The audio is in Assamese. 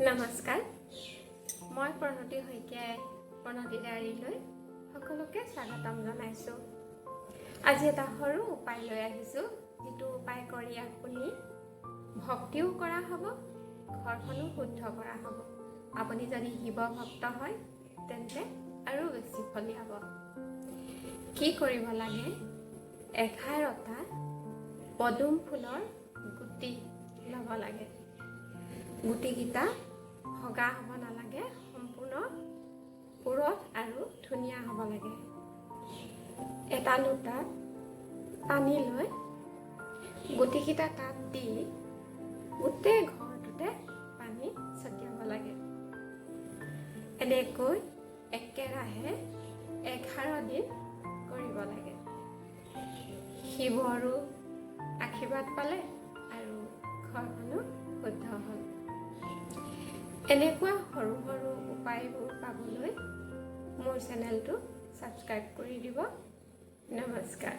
নমস্কাৰ, মই প্ৰণতি শইকীয়াই প্ৰণতি ডায়েৰীলৈ সকলোকে স্বাগতম জনাইছোঁ। আজি এটা সৰু উপায় লৈ আহিছোঁ, যিটো উপায় কৰি আপুনি ভক্তিও কৰা হ'ব, ঘৰখনো শুদ্ধ কৰা হ'ব। আপুনি যদি শিৱ ভক্ত হয়, তেন্তে আৰু বেছি ফলিয়াব। কি কৰিব লাগে? 11টা পদুম ফুলৰ গুটি ল'ব লাগে। গুটিকেইটা ভগা হ'ব নালাগে, সম্পূৰ্ণ পুৰঠ আৰু ধুনীয়া হ'ব লাগে। এটা লোটাত পানী লৈ গুটিকেইটা তাত দি গোটেই ঘৰটোতে পানী ছটিয়াব লাগে। এনেকৈ একেৰাহে 11 দিন কৰিব লাগে। শিৱৰো আশীৰ্বাদ পালে আৰু ঘৰখনো শুদ্ধ হ'ল। এনেকুৱা সৰু সৰু উপায়বোৰ পাবলৈ মোৰ চেনেলটো ছাবস্ক্ৰাইব কৰি দিব। নমস্কাৰ।